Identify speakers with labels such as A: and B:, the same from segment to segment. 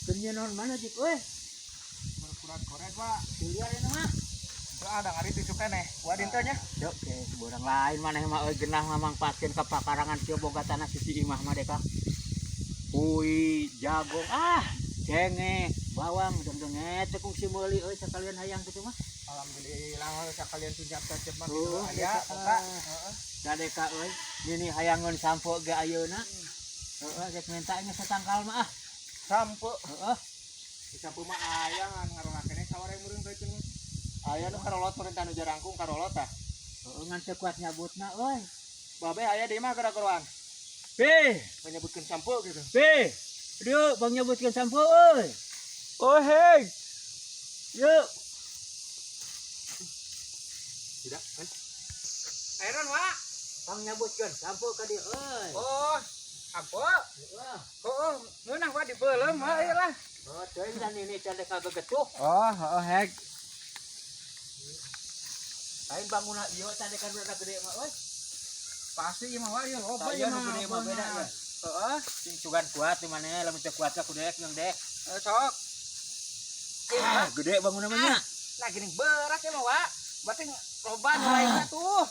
A: Keur naon mana jik euy?
B: Berkurat koret, Pak.
A: Liar ini mah.
B: Itu ada ngari tusuk keneh. Gua dinten nya.
A: Cok, ke borang lain maneh mah euy genah mamangpaatkeun ka pakarangan kieu boga tanah sisi imah mah deka. Hui, jagung, ah, cengek, bawang, dengdenget teh kungsi meuli euy sakalian hayang kitu mah.
B: Alhamdulillah sakalian tunjak cecep mah
A: Oh,
B: gitu aya
A: deka.
B: buka. Heeh.
A: Da deka euy, nini hayangeun sampo ge ayeuna. Heeh, rek minta nya satangkal mah ah.
B: Sampo.
A: Heeh.
B: Sampo mah aya ngan ngarola keneh saware meureun teh. Aya nu karolot meureun tanu jarangkung karolot tah.
A: Heeh, ngan teu kuat nyabutna euy.
B: Babe aya di imah gara-garaan
A: Be,
B: menyebutkeun sampo gitu.
A: be. Dieu bang nyebutkeun sampo euy.
B: Oh hey.
A: Yuk.
B: Tidak, eh. Iron, Wak.
A: Bang nyebutkeun sampo ka dieu euy.
B: Oh, sampo.
A: Heeh.
B: Oh, ngeunah Wak dibeuleum mah ieu lah.
A: Oh, teuing dan ini can dek kagegetuh.
B: Oh, heeh hek.
A: Lain bangunan ieu tadi kan udah gede mah euy.
B: Pasti ieu mah Wak ieu loba
A: Tah,
B: ieu
A: ieu nu
B: mah.
A: gede mah beda ya.
B: Heeh.
A: Sing sugan kuat di mana lamun teu kuat ku dek yang dek.
B: Eh, sok.
A: Ah, gede bangunan mah nya.
B: Nah, gini berat ya mah, Wak. Berarti loba nu lainna tuh.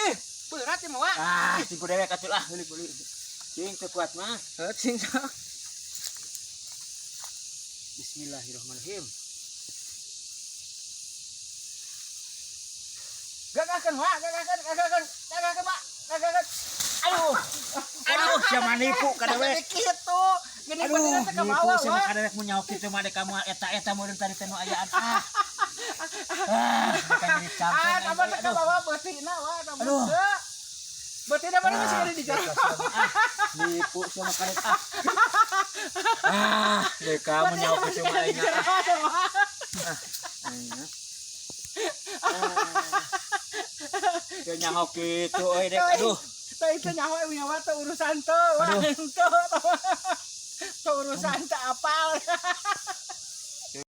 B: Ih, berat ya mah, Wak.
A: Ah, sing ku dewek atuh lah beli-beli. Sing teu kuat mah.
B: Heuh, sing sok.
A: Bismillahirrahmanirrahim.
B: Gagahkeun, Wak, gagahkeun, gagahkeun, gagahkeun, Wak. Gagahkeun.
A: Aduh. Aduh, sia nipu ka dewek.
B: Kitu. Gini
A: Aduh,
B: bener teh ka
A: nipu
B: bawah,
A: sia mah
B: Wak.
A: ka dewek mun nyaho kitu mah dek kamu eta-eta meureun tadi teh nu ayaan. Ah. Ah, bukan jadi sampe.
B: Ah, tambah teh ka bawah beutina, Wak, tambah
A: Aduh.
B: teu. Beutina mana masih ada di jero.
A: Ah, nipu sia mah ka dewek. Ah. Ah, dek kamu nyaho kitu mah aing. Ah. Aing. Ah. Teu nyaho kitu euy dek. Aduh.
B: Teu itu nyaho euy nyawa teu urusan teu, Wak.
A: Aduh.
B: Teu. Teu urusan teu apal.